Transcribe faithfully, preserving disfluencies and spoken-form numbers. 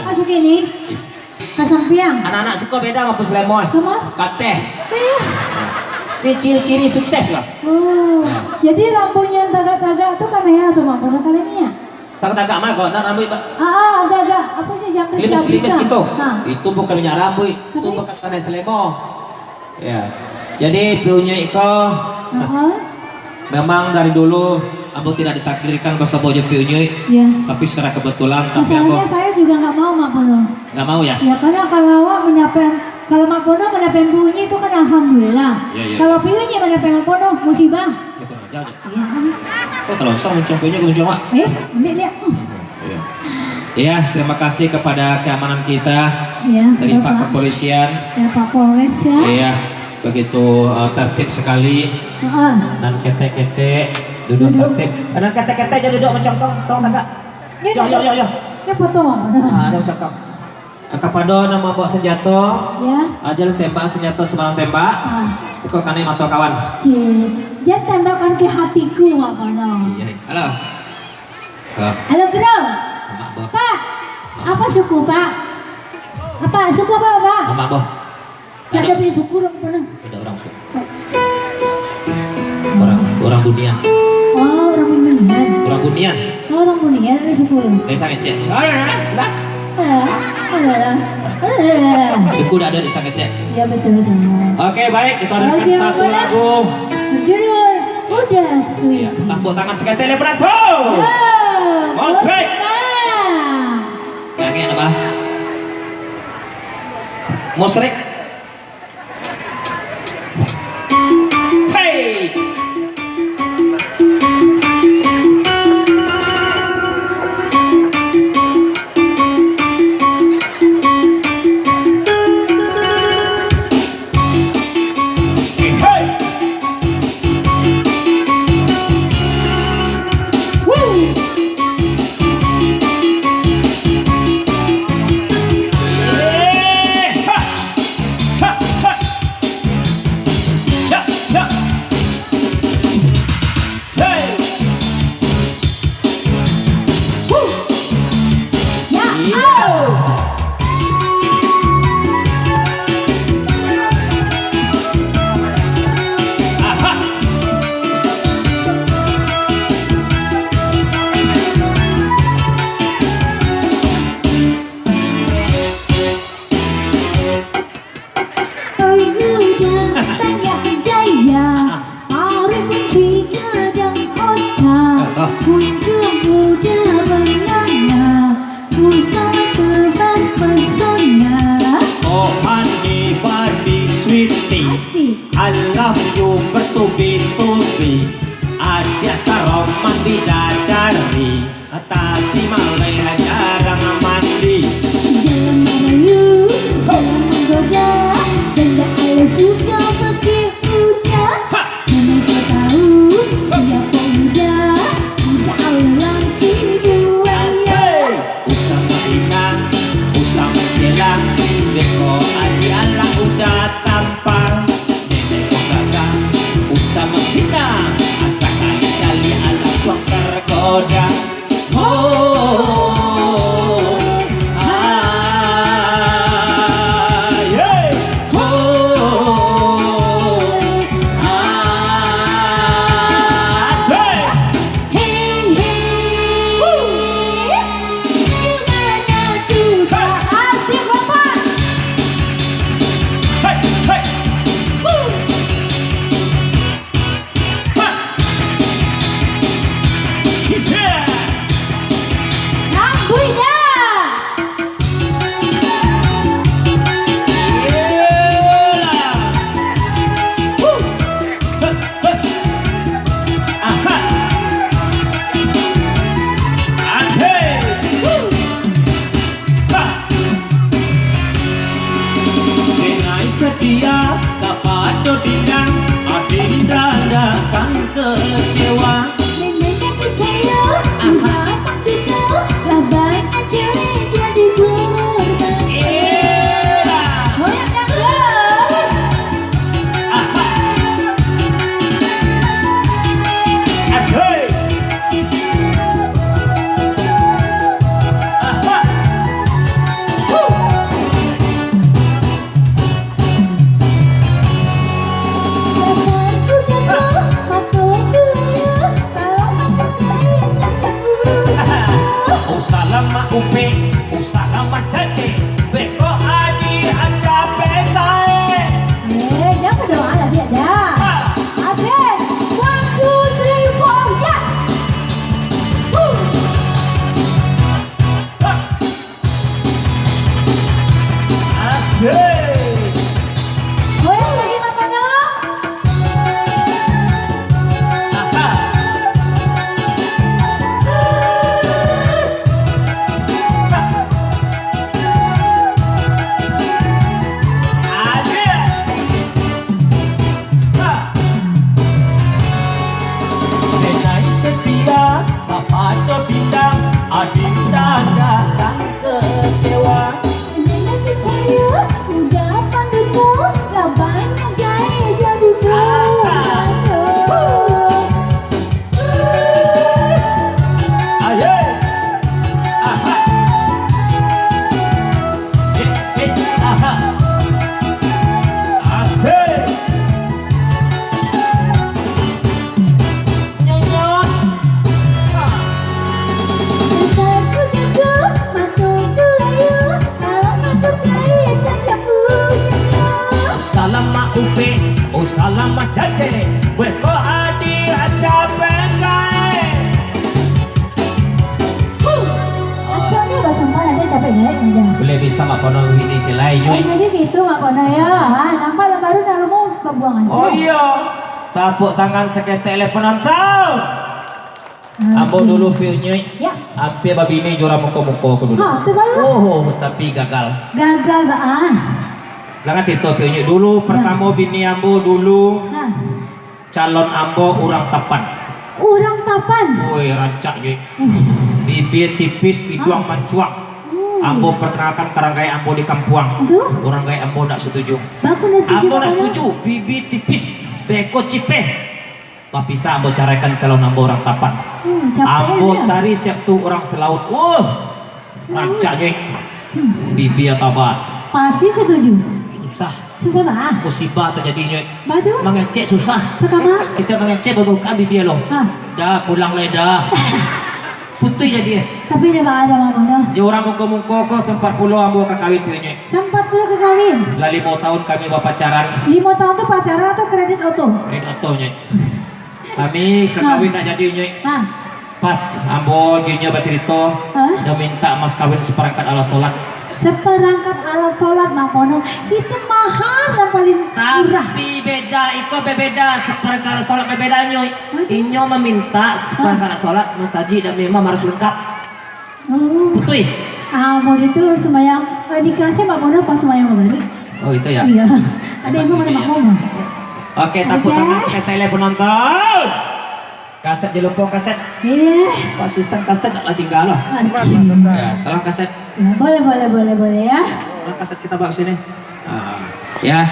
Masuk ini. Ka sampiang. Anak-anak siko beda mampus lemon. Kama? Kateh. Eh. Ni ciri-ciri sukses lah. Oh. Nah. Jadi rambuiknyo tagak-tagak tu karena tu, Mak Pono, karena ni ya? Tagak-tagak mah kok, nah, rambuik, Pak. Ah, ah, agak-agak, apa ni, jangkrik. Limis-limis gitu. Nah. Itu bukan minyak rambuik, itu. Tapi? Bekas tanah selemo. Ya. Jadi, Pi Unyuik ko, ah, memang dari dulu ambo tidak ditakdirkan basamo jo Pi Unyuik, ya, tapi secara kebetulan, tapi masalahnya ambo, saya juga nggak mau, Mak Pono. Nggak mau, ya? Ya, karena kalau awak mendapat, kalau Mak Pono mendapat Pi Unyuik itu kan alhamdulillah. Ya, ya. Kalau Pi Unyuik mendapat Mak Pono, musibah. Ya, kurang ajar, ya. Iya. Kok kalau usah muncung Pi Unyuik, muncung, Mak? Eh, ambil dia. Hmm. Iya. Iya, terima kasih kepada keamanan kita, iya, dari Pak Bapak. Kepolisian. Ya, Pak Polres, ya. Iya, begitu, eh, tertib sekali. Heeh. Nan ketek-ketek, duduk, duduk, tertib. Eh, nan ketek-ketek, jangan duduk mencongkong, tolong tagak. Ini. Yo, yo, yo, yo. Ini foto, Mak. Ah, ada cakap. Kapado nan mambaok sanjato, ya, aja tembak sanjato sabarang tembak. Ah. Kok kanai mato kawan. Cik, jan tembakkan ke hatiku, Mak Pono. Iya, iya. Halo. Halo. Halo, Bro. Mamak, Boh. Pak, mamak, apa suku, Pak? Apa suku apa, Pak? Mamak, Boh. Nggak ada punya suku dong, Pono. Ada orang suku. Orang, orang Bunian. Oh, orang Bunian. Orang Bunian. Oh, orang Bunian ada suku. Dari Sangecek. Ada, ada, ada. Ada, ada, ada. Suku dah ada di Sangecek. Ya, betul, betul. Oke, baik, kita dengarkan satu lagu. Oke, Mak Pono. Berjudul Udah Sweet. Iya, tepuk tangan sekali, Teleperan tu. Yo, Musrik. Musrik. Kangen apa? Musrik. Hei! Hei! Woo! Eh, ha! Ha, ha. Ya, ya. Say. Woo. Ya, au. Aha. Oi muda, tangah jaya, ari kunci gadang kota. Ah, ah. Kunci muda bernama Musa Tebar Pesona. Oh honey, body sweetie. Asik. I love you bertubi-tubi. Adiak sarong mandi dadari. Tapi maleh jarang mandi. Dalam merayu, dalam menggoda, janda alai suka pakai uda. Ha! Mana kau tahu, siapa uda? Uda alai laki buaya. Asik! Usah mahina, usah mancela, beko adiak lah uda tampang. Nenek kau gagah, usah mahina, asa kali-kali alah suang tergoda. Ho, ah, yeah. Ho, ah, say. Hei, hei. Woo. Di mana tu? Hey. Asik, Bapak. Hey, hey. Woo. Denai setia kapado Dinda, Adinda ndak akan kecewa. Nenek ndak picayo, aha, Dinda akan pindah, lah banyak cewek jadi korban. Iya. Hoyak dangdut. Aha. Asik. Aha. Pe, usah lah mancacek, beko adi aca petai. Eh, jangan berdoa lah, dia dah. Ha. Asik. One, two, three, four, ya. Huh. Ha. Asik. Goyang lagi matanya. Denai setia, bapak tu pindah, adinda datang kecewa. Nenek percaya, udah pandai tu, lah banyak gaya jadi bulan. Aye. Aha. Eh, eh, aha. Asik. Nyonyot. Salam Mak Upik, oh salam Mak Cacek, weh kok adi aca bengkai. Huh, acoknyo basumpah nanti capek naik meja. Boleh bisa Mak Pono bini celai, Yui. Oh, jadi gitu Mak Pono ya. Ha, nampak lah baru nak rumah pembuangan. Oh iya. Tapuk tangan saketek leh penonton. Hmm. Ambo dulu, Piunyuik. Ya. Ampia babini jo urang muko-muko ko dulu. Ha, tu baru. Oh, tapi gagal. Gagal, Bang. Lah kan cerita, Piunyuik. Dulu, ya, pertamo bini ambo dulu. Ha. Calon ambo urang Tapan. Urang Tapan? Woi, rancak, Nyuik. Uff. Bibia tipis, iduang, ha, mancuang. Hmm. Ambo perkenalkan ka urang gaek ambo di kampuang. Tu? Urang gaek ambo ndak setuju. Bapak ndak setuju, ambo ndak setuju, bibia tipis, beko cipeh. Bapisah ambo caraikan calon ambo urang Tapan. Hmm, capek. Ambo cari siap tu urang Salaut. Wah, rancak, Nyuik. Hmm. Bibia taba. Pasti setuju. Susah. Susah, Bang? Musibah tajadi, Nyuik. Batua? Mangecek susah. Pertama? Kito mangecek babukaan bibia lo. Ha. Dah, pulang lai dah. Putuih jadi. Tapi dah, Bang, ado mano? Jo urang muko-muko ko sampat pulo ambo ka kawin, Nyuik. Sampat pulo ka kawin? Lah limo tahun kami bapacaran. Limo tahun tu pacaran atau kredit oto? Kredit oto, Nyuik. Kami ka kawin ndak jadi, Nyuik. Ha. Pas ambo jo inyo bacarito, ha? Inyo minta mas kawin saparangkat alat solat. Saparangkat alat solat, Mak Pono. Itu mahar nan paling murah. Tapi beda, iko bebeda, saparangkat alat solat bebeda, Nyuik. Aduh. Inyo maminta saparangkat alat solat, masajik dan imam harus lengkap. Oh. Betul? Ah, mau itu sembahyang, eh, di kelasnya Mak Pono pas sembahyang maghrib. Oh, itu ya? Iya. Ada imam, ada makmum. Oke, tepuk tangan saketek leh penonton. Kaset di lempung kaset. Iya. Pak Susten kaset tak lah tinggal lah. Oke. Ya, tolong kaset. Ya, boleh, boleh, boleh, boleh ya. Tolong kaset kita bawa ke sini. Ah, ya.